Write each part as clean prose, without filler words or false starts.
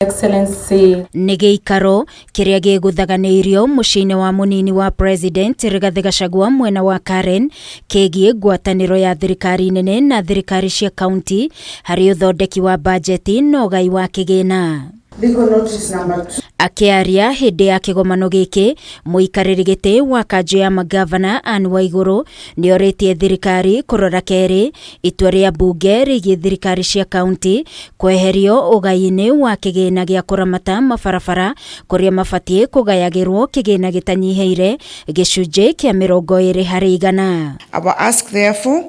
Excellency. Nĩ gĩikaro kĩrĩa gĩgũthaganĩirio mũciĩ-inĩ wa mũnini wa President Rigathĩ Gachagua mwena wa Karen kĩgiĩ ngwatanĩro ya thirikari nene na thirikari cia kaunti harĩ ũthondeki wa bajeti na ũgai wa kĩgĩna. Legal notice number 2. Akĩaria hĩndĩ ya kĩgomano gĩkĩ, mũikarĩri gĩtĩ wa kanjũ ya magavana Anne Waigũrũ nĩorĩtie thirikari kũrora kerĩ itua rĩa mbunge rĩgiĩ thirikari cia kaunti kweherio ũgai-inĩ wa kĩgĩna gĩa kũramata mabarabara kũrĩa mabatiĩ kũgayagĩrwo kĩgĩna gĩtanyihĩire gĩcunjĩ kĩa 20%. Our ask therefore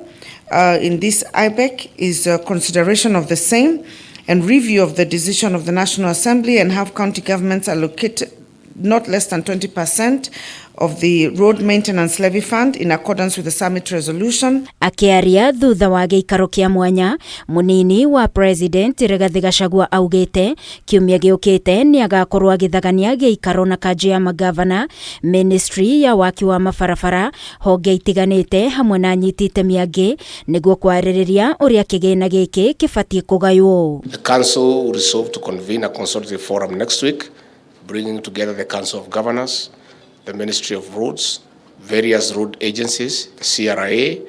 in this IBEC is a consideration of the same and review of the decision of the National Assembly and have county governments allocate not less than 20% of the road maintenance levy fund in accordance with the summit resolution. Akĩaria thutha wa gĩikaro kĩa mwanya, mũnini wa President Rigathĩ Gachagua augĩte kiumia gĩũkĩte nĩ agakorwo agĩthagania gĩikaro na kanjũ ya magavana, ministry ya waki wa mabarabara, honge itiganĩte hamwe na anyiti itemi angĩ nĩguo kwarĩrĩria ũrĩa kĩgĩna gĩkĩ kĩbatiĩ kũgaywo. The council will resolve to convene a consultative forum next week, bringing together the Council of Governors, the Ministry of Roads, various road agencies, the CRA,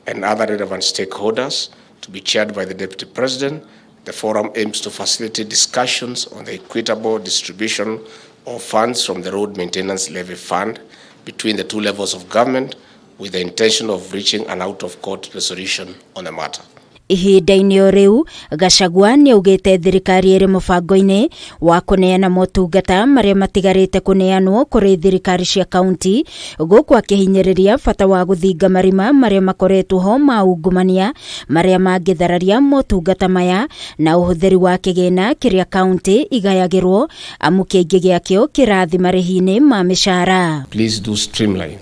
and other relevant stakeholders, to be chaired by the Deputy President. The forum aims to facilitate discussions on the equitable distribution of funds from the Road Maintenance Levy Fund between the two levels of government, with the intention of reaching an out-of-court resolution on the matter. Ihinda-inĩ o rĩu, Gachagua nĩ augĩte thirikari ĩrĩ mũbango-inĩ wa kũneana motungata marĩa matigarĩte kũneanwo kũrĩ thirikari cia kaunti, gũkũ akĩhinyĩrĩria bata wa gũthinga marima marĩa makoretwo ho ma ungumania marĩa mangĩthararia motungata maya na ũhũthĩri wa kĩgĩna kĩrĩa kaunti igayagĩrwo amu kĩingĩ gĩakĩo kĩrathi marĩhi-inĩ ma mĩcara. Please do streamline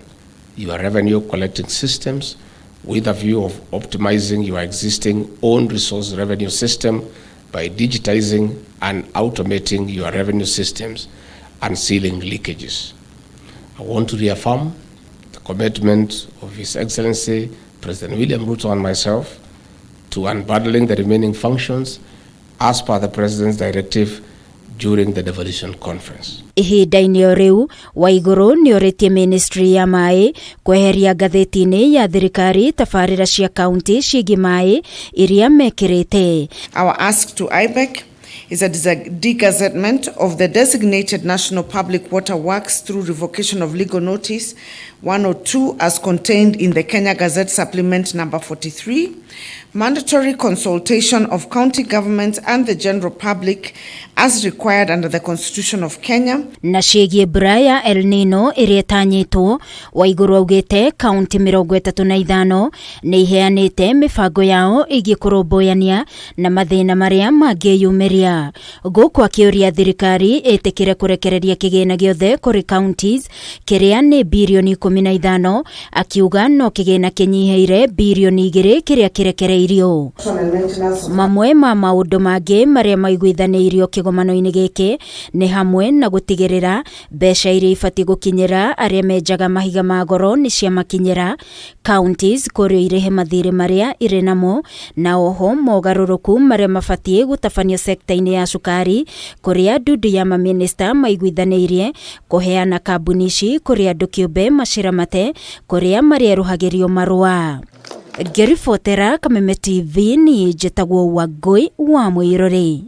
your revenue collecting systems with a view of optimizing your existing own resource revenue system by digitizing and automating your revenue systems and sealing leakages. I want to reaffirm the commitment of His Excellency President William Ruto and myself to unbundling the remaining functions as per the President's directive during the devolution conference. Ihinda-inĩ o rĩu, Waigũrũ nĩ orĩtie ministry ya maĩ kweheria ngathĩti-inĩ ya thirikari tabarĩra cia kaunti ciĩgiĩ maĩ iria mekĩrĩte. Our ask to IBEC is a degazettement of the designated national public water works through revocation of legal notice 102 as contained in the Kenya Gazette Supplement number 43, mandatory consultation of county governments and the general public as required under the Constitution of Kenya. Na ciĩgiĩ mbura ya El Nino ĩrĩa ĩtanyĩtwo, Waigũrũ augĩte kaunti 35 nĩ iheanĩte mĩbango yao ĩgiĩ kũrũmbũyania na mathĩna marĩa mangĩyumĩria, gũkũ akĩũria thirikari ĩtĩkĩre kũrekereria kĩgĩna gĩothe kũrĩ counties kĩrĩa nĩ birioni 15, akiuga no kĩgĩna kĩnyihĩire birioni 2 kĩrĩa kĩrekereirio. Mamwe ma maũndũ mangĩ marĩa maiguithanĩirio kĩgomano-inĩ gĩkĩ nĩ hamwe na gũtigĩrĩra mbeca iria ibatiĩ gũkinyĩra arĩa menjaga mahiga ma goro nĩ ciamakinyĩra, counties kũrĩa irĩhe mathirĩ marĩa irĩ namo, na oho mogarũrũku marĩa mabatiĩ gũtabanio sekta-inĩ ya cukari, kũrĩa ndundu ya mamĩnĩsta maiguithanĩirie kũheana kambuni ici kũrĩ andũ kĩũmbe maciramate kũrĩa marĩerũhagĩrio marũa. Ngĩribotera Kameme TV, niĩ njĩtagwo Wangũi wa Mũirũrĩ.